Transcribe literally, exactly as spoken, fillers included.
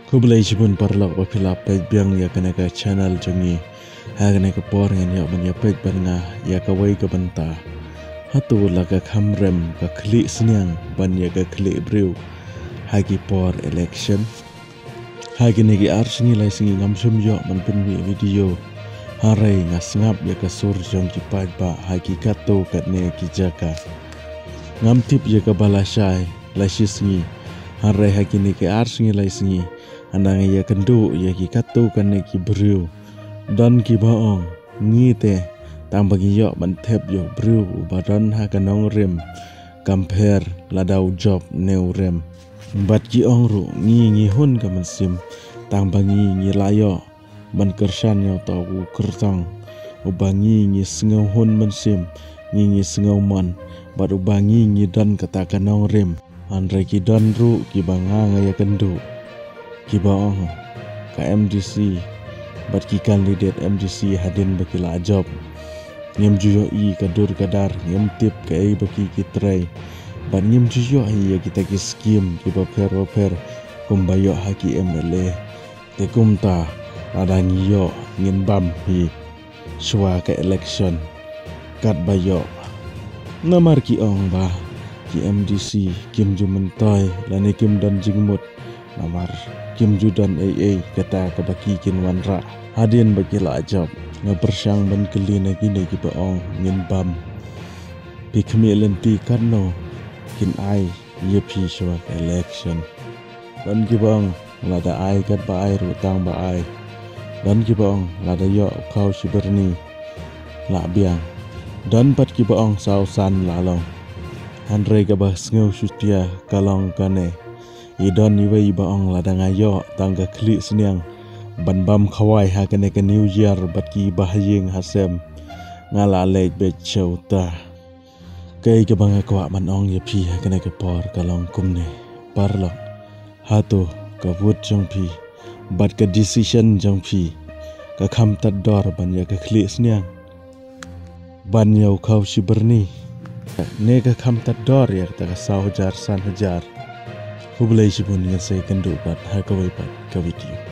Khublei shibun paralok ba phi la peit biang ïa kane ka channel jong ngi. Ha kane ka por ngan ïoh ban ïa peit bad nga ïa kawei ka bynta. Hato la ka kham rem ka khlieh sniang ban ïa ka khlieh briew ha ki por election? Ha kine ki ar sngi lai sngi ngam shym ïoh ban pynmih video. Hynrei nga sngap ïa ka sur jong ki paidbah ha ki katto katne ki jaka. Ngam tip ïa kaba lashai la shi sngi. Hynrei ha kine ki ar sngi lai sngi, haba nga ïakynduh ïa ki katto katne ki briew, don kiba ong, ngi te, tang ba ngi ïoh ban thep ïa u briew uba don ha ka nongrim, kam pher lada u jop ne u rem. Bad ki ong ruh, ngi ngi hun ka mynsiem, tang ba ngi ngi la ïoh ban kyrshan ïa uta u kyrtong. Uba ngi ngi sngew hun mynsiem, ngi ngi sngew mon, bad uba ngi ngi don kata ka nongrim. Hynrei ki don ruh kiba nga nga ïakynduh, kiba ong, ka M D C bad ki candidate M D C hadien ba ki la jop, ngim ju ïohi ka dur ka dar, ngim tip kaei ba ki ki trei, bad ngim ju ïohi ïa kita ki skim kiba pher ba pher kumba ïoh ha ki M L A. Te kumta, lada ngi ïoh, ngin bam hi shuwa ka election katba ïoh. Namar ki ong ba ki M D C kim ju myntoi lane kim don jingmut, namar kim ju don ei ei kata kaba ki kin wanrah hadien ba ki la jop. Nga pyrshang ban kylli na kine kiba ong ngin bam, phi khmih lynti katno kin ai ïa phi shuwa ka election. Don kiba ong lada ai katba ai ruh tang ba ai. Don kiba ong lada ïoh u khaw shibyrni lah biang. Don pat kiba ong saw san lah long. Hynrei kaba sngew shutia ka long kane, i don iwei iba ong lada nga ïoh tang ka khlieh sniang ban bam khawai ha kane ka New Year bad kiba ha ïing ha sem, nga lah leit beit sha uta. Kaei kaba nga kwah ban ong ïa phi ha kane ka por ka long kumne, paralok, hato ka vote jong phi bad ka decision jong phi ka kham tad dor ban ïa ka khlieh sniang, ban ïa u khaw shibyrni, ne ka kham tad dor ïa kata ka saw hajar san hajar? Khublei shibun, ngan sa ïakynduh pat ha kawei pat ka video.